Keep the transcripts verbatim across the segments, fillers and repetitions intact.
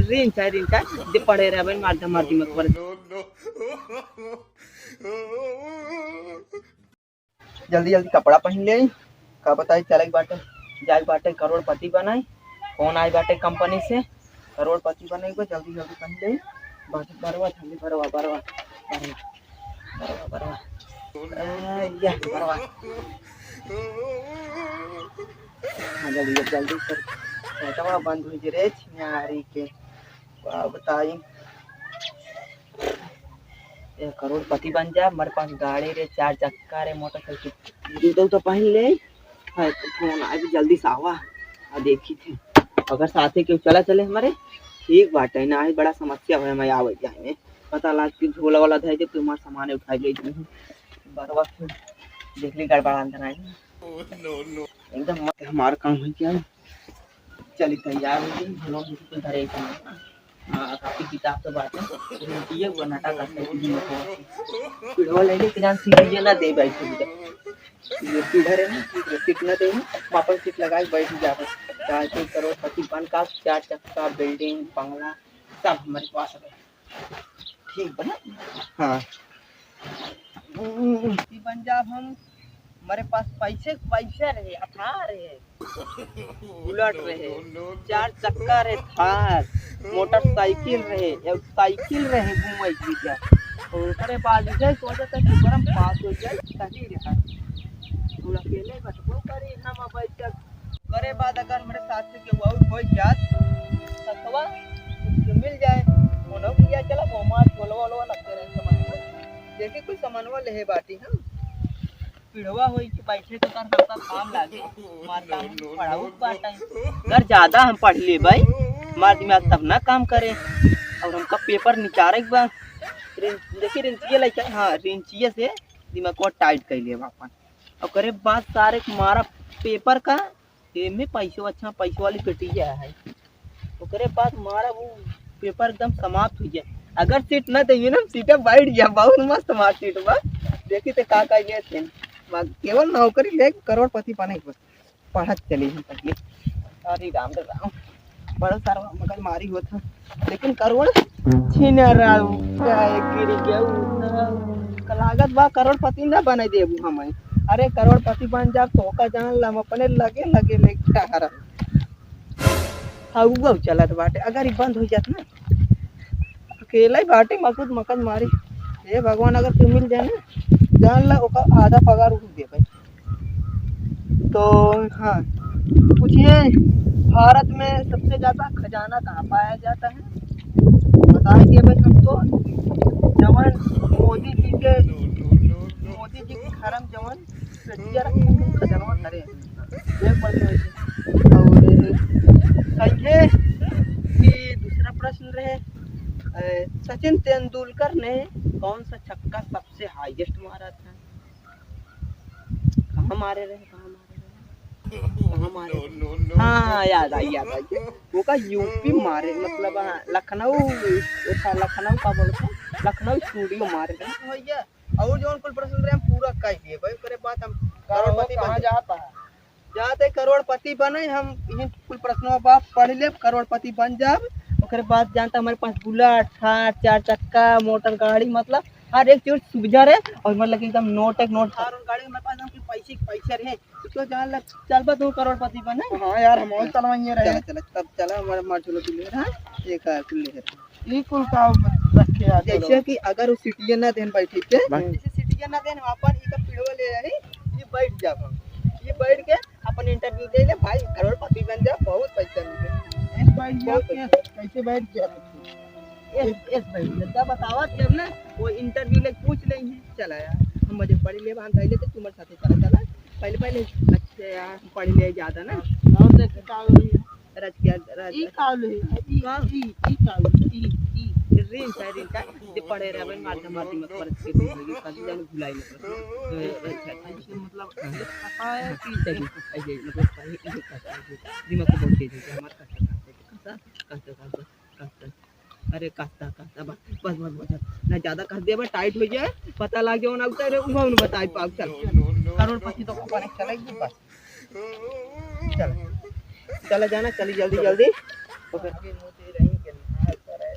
रिंचा, रिंचा, दे पड़े रहे भाई, मार दे, मार दे, मत पड़े। जल्दी जल्दी कपड़ा पहन ले। का बताई, चले के बाटे, जाए के बाटे करोड़पति बनाए। फोन आए बाटे कंपनी से, करोड़पति बने के बा, जल्दी जल्दी पहन ले। बस बरवा, जल्दी बरवा, बरवा, बरवा, बरवा, बरवा। ए, यह बरवा। हाँ, जल्दी जल्दी कर, पेटवा बंद हो जे रे छिनारी के। का बताई, ए, करोड़पति बन जा, हमारे पास गाड़ी रे, चार चक्का रे, मोटरसाइकिल, जूता उता पहन ले। हाँ, तो फोन आए, जल्दी से आवा। आ, देखी थे, अगर साथे केहू चला चले हमारे, ठीक बाटे, नाही बड़ा समस्या होए हमारे आवे जाए में। पता लाग कि झोला वाला धर दे, तो हमारे सामान उठा ले जाए। बरवा फिर देख ली, गड़बड़ा अंदर आई। एकदम मत हमार काम हो गया। चली तैयार हो गई, हम लोग बिल्कुल धरे थे। हाँ, कापी किताब तो बात है, लेकिन ये वो नाटक करते हैं कि लोग को पीढ़ो ले ले, किसान सीढ़ियाँ ना दे बैठे इधर। ये पीढ़ा रहे ना, ठीक है, सीट ना दे, वापस सीट लगा के बैठ जा। चाहे कोई करोड़पति बन का, चार चक्का, बिल्डिंग, बंगला, सब हमारे पास है। ठीक बा ना? हाँ। हम्म, की बन जाब हम, हमारे पास पैसे, पैसे रहे, अथाह रहे, बुलेट रहे, चार चक्का रहे, थार, मोटरसाइकिल रहे, एक साइकिल रहे, घूमे की जा। और ओकरे बाद जे सोचत है कि गरम पास हो जाए, सही रहा। तू अकेले बटबो करी, हम बैठ के करे बाद अगर हमरे साथ में केहू और होइ जात, सथवा, कुछ मिल जाए, कोनो किया चला, वो मार, गोलवा, ओलवा लगते रहे, समझ में? देखी, कुछ समनवा लेहे बाटी हम। पिढ़वा होई कि बैठे तो कर, हमका काम लागे, मार काम पढ़ाऊ बाटे। अगर ज्यादा हम पढ़ लेबे, मार दिमाग तब ना काम करे, और हमका पेपर निकारे के बा। रिं-, देखी, रिंचिया लेके, हाँ, रिंचिया से दिमाग को टाइट कर लेबा अपन। ओकरे बाद सारे के मारा पेपर का, एमे पैसो अच्छा, पैसो वाली पेटिया है। ओकरे बाद मारा वो पेपर एकदम समाप्त हो जाए। अगर सीट ना देइए ना, सीटे बैठ जाए, बहुत मस्त मार सीट बा। देखी ते का कह गए थे, केवल नौकरी ले करोड़पति बने के बा। पढ़त चली हम पहले। अरे राम रे राम, बड़ा सारा मगजमारी होत है, लेकिन करोड़ छिनाराऊ, काहे गिर गया उ? लागत बा करोड़पति ना बने देबू हमें। अरे करोड़पति बन जा तो का जान ला, हम अपने लगे लगे ले टहरा। हउआ चलत बाटे, अगर ई बंद हो जात ना, अकेले बाटे मकुद मकज मारी। हे भगवान, अगर तू मिल जाए ना, जान ला ओकर आधा पगार उठ देबे। तो हाँ, पूछिए, भारत में सबसे ज्यादा खजाना कहाँ पाया जाता है? बताए दिए भाई हमको, जवन मोदी जी के, मोदी जी के घर में जवन पेटिया रखे हैं, खजनवा धरे हैं। एक बार तो ऐसे। और संगे कि दूसरा प्रश्न रहे, अ, सचिन तेंदुलकर ने कौन सा छक्का सबसे हाईएस्ट मारा था? कहाँ मारे रहे, कहाँ मारे रहे, कहाँ मारे रहे? हाँ, याद आई, याद आई। वो का यूपी मारे, मतलब, हाँ, लखनऊ, वो था, लखनऊ का बोलते हैं, लखनऊ स्टूडियो मारे रहे। भैया, और जौन कुल प्रश्न रहे, हम पूरा कह दिए भाई, ओकरे बाद हम करोड़पति बन जाए। जाते करोड़पति बने, हम इही कुल प्रश्नवा बा पढ़ लेब, करोड़पति बन जाब। ओकरे बाद जानता हमारे पास बुलेट, थार, चार चक्का, मोटर गाड़ी, मतलब हर एक चीज सुविधा रहे। और मतलब कि एकदम नोट एक नोट, थार और गाड़ी हमारे पास, हम कि पैसे के पैसे रहे। तो जान लग, चल बा तू करोड़पति बने। हाँ यार, हम और चलवाइए रहे। चला, चला, तब चला, हमारे मार चलो तू ले रहा, ये का कुल ले रहा। ई कुल का रखे आ, जैसे चलो। कि अगर वो सीटिया ना देन बैठी के, बस। जैसे सीटिया ना देन, अपन ई का पिड़वा ले आई, ये बैठ जाब हम। ये बैठ के अपन इंटरव्यू दे ले भाई, करोड़पति बन जा, बहुत पैसा मिले। बैठ गया, बहुत पैसा। कैसे बैठ गया? एस, एस बैठ गया, तब बतावा जब ना वो इंटरव्यू ले पूछ लेंगे। चला यार, हम मजे पढ़ ले, हम पहले तो तुम्हारे साथ चला, चला, पहले, पहले। अच्छा यार, पढ़ ले ज्यादा ना। और देख का हो रही है? राजकीय, राज-, ई का ले? ई, का? ई, ई का ले? ई, ई, रिंच है, रिंच है। जे पढ़े रहबे, मार के, मार दिमाग पर के दिन होई, कभी जाने भुलाई न करबे। ए, अच्छा, अच्छा। ऐसे मतलब, हाँ। पता है कि ऐसे, ऐसे, मतलब, पढ़े, ये करता है, ये दिमाग को बहुत तेज होता है, हमारा करता, करता, करता, करता, करता, करता। अरे, करता, करता, बस, बस, बस, बस। ना ज्यादा कर देबे, टाइट हो जाए, पता लाग जाओ ना, उतारे, उहाँ न बताई पाओ, चल। करोड़पति तो ऊपर चलेगी, बस। चल, चला जाना, चली जल्दी, जल्दी। ओके। कहीं के ना करे।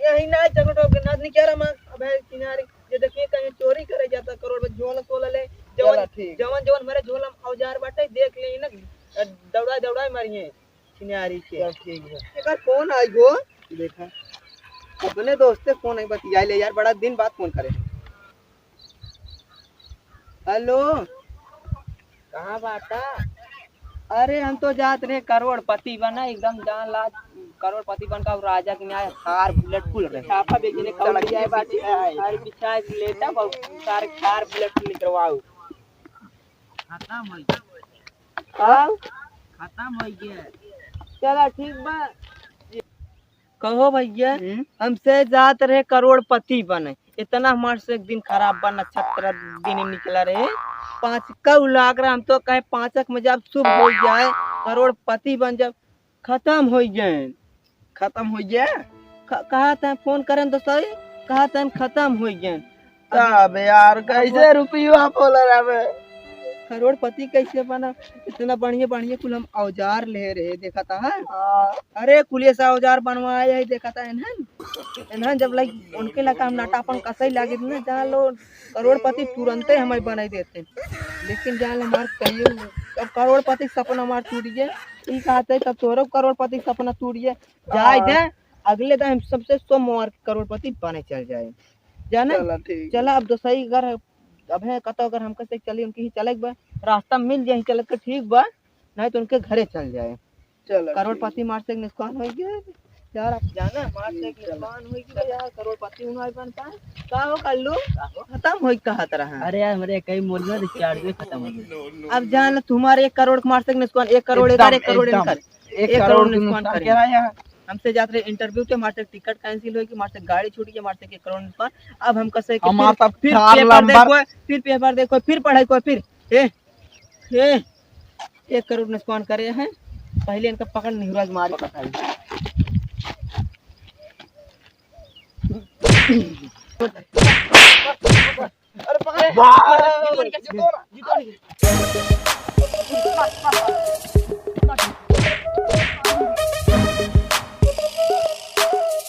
यही ना झगड़ो के नाच नहीं क्या रमा। अबे किनारे ये देखिए कहीं चोरी करे जाता करोड़ में झोला सोला ले। जवन, चला ठीक। जवन, जवन मेरे झोला में औजार बाटे देख ले ना। दौड़ा दौड़ा मारिए किनारे के। चल ठीक है। एकर फोन आई गो। देखा। अपने दोस्त से फोन आई बतिया ले यार, बड़ा दिन बाद फोन करे। हेलो। कहाँ बाटा? अरे हम तो जात रहे करोड़पति बना, एकदम जान लाज करोड़पति बन का, राजा के न्याय थार बुलेट कुल रहे। साफा बेचने का चला, लिया है बाटी। अरे बिछा लेटा बहुत सारे थार बुलेट कुल निकलवाओ। खत्म हो गया। हाँ? खत्म हो गया। चला ठीक बा। कहो भैया, हम्म? हमसे जात रहे करोड़पति बने, इतना हमार से एक दिन खराब बा, नक्षत्र दिन निकला रहे। पाँच कौ लाग रहा, हम तो कहे पाँचक में जब शुभ हो जाए, करोड़पति बन जब, खत्म हो गए। खत्म हो गया? ख-, कहा था फोन करन तो सही, कहा था खत्म हो गए। तब यार, कैसे रुपया बोला रहा बे? करोड़पति कैसे बना? इतना बढ़िया बढ़िया कुल हम औजार ले रहे, देखा था, हाँ? हाँ। अरे, कुल ऐसा औजार बनवाए है, देखा था, इन्हन, इन्हन जब लाइक उनके लगा हम नाटापन कसई लागे ना, जान लो, करोड़पति तुरंते हमें बनाई देते। लेकिन जान लो, हमार कहिए, अब करोड़पति सपना हमार टूट गया। ई कहते, तब तोरो करोड़पति सपना टूट गया। जाए हाँ। दे, अगले दिन हम सबसे सोमवार के करोड़पति बने चल जाए। जाने? चला, ठीक। चला, अब दोसई अगर, अब है कतो अगर हमके से चली, उनकी ही चले के बा, रास्ता मिल जाए चल के, ठीक बा, नहीं तो उनके घरे चल जाए। चला, करोड़पति ठीक। मार से एक नुकसान हो गया यार, आप जाना, मार से एक चला। नुकसान हो गया यार, करोड़पति उन्हें बन पाए। का हो कल्लू? का हो? खत्म हो कहा तरह। अरे यार, मेरे कई मोबाइल में रिचार्ज भी खत्म हो गया। अब जान, तुम्हारे एक करोड़ के मार से एक नुकसान, एक करोड़ एकदम, इधर, एक करोड़ एकदम। इनकर। एक एक करोड़ करोड़ के नुकसान नुकसान करे। क्या है यार? हमसे जात रहे इंटरव्यू पे, हमारे से टिकट कैंसिल होई कि हमारे से गाड़ी छूट गई, हमारे से एक करोड़ नुकसान। अब हम कैसे कि हमार फिर, तब फिर चार पेपर लंबर देखो, फिर पेपर देखो, फिर पढ़ाई को, फिर ए, ए, एक करोड़ नुकसान करे हैं। पहले इनका पकड़ निहुरा के मार पकड़। अरे पकड़। वाह! जीतो नहीं, जीतो नहीं।